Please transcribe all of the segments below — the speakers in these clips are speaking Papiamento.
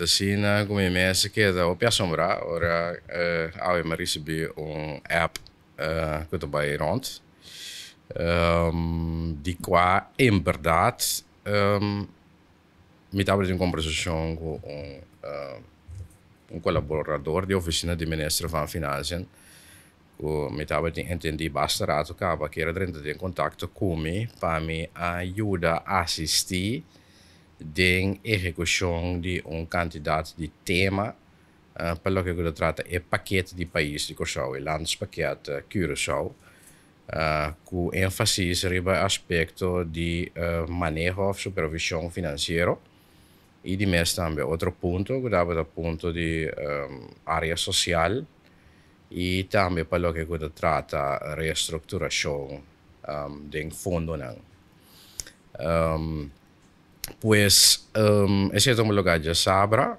Asina ku mi mes a keda hopi asombrá ora awe mi a risibí un app ku ta bai rònt, di kua en bèrdat mi tabata tin un kombersashon ku un kolaborador di ofisina di Minister van Financiën ku mi tabatin entendí basta rato kaba kier a drenta den kontakto ku mi pa mi a yuda asistí den ehekushon di un kantidat di tema pa loke ku ta trata e pakete di pais di Kòrsou, e Landspakket Curaçao, ku énfasis riba e aspekto di maneho òf supervishon finansiero i di mes tambe otro punto ku tabata punto di área sosial i tambe pa loke ku ta trata restrukturashon den fondonan. Pues esei ta un lugar djasabra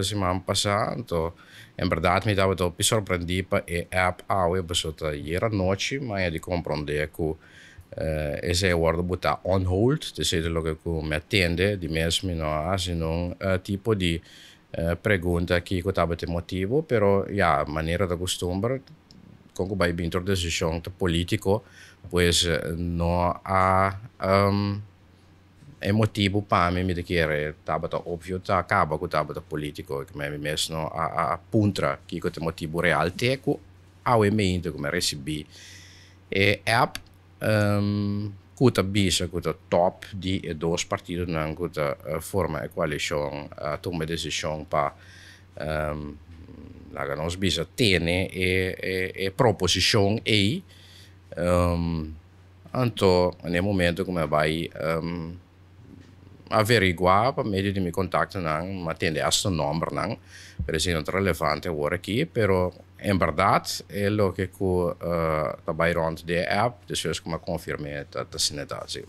siman pasá, anto en bèrdat mi tabata hopi sorprendí pa e app awe pasobra ta ayer anochi mi a di komprondé ku esei a wòrdu botá on hold, esei ta loke ku mi a tende di mes mi no a hasi nun tipo di pregunta kiko tabata e motibu, pero ya manera ta kustumber kon ku bai bin tur desishon ta polítiko pues no a e motibu pa mi mi ta kere tabata opvio ta kaba ku tabata polítiko mi mes no a puntra kiko ta e motibu real te ku awe meinta ku mi a risibí e app ku ta bisa ku ta top di e dos partidonan ku ta forma e koalishon a tuma e desishon pa laga nos bisa tene e proposishon ei. Anto na e momento ku mi a bai averiguá pa medio di mi kontaktonan, mi a tende hasta nòmbernan, pero esei no ta relevante awor aki, pero en bèrdat e loke ku ta bai rònt di e app despues ku mi a konfirm'é ta asina ta, sí.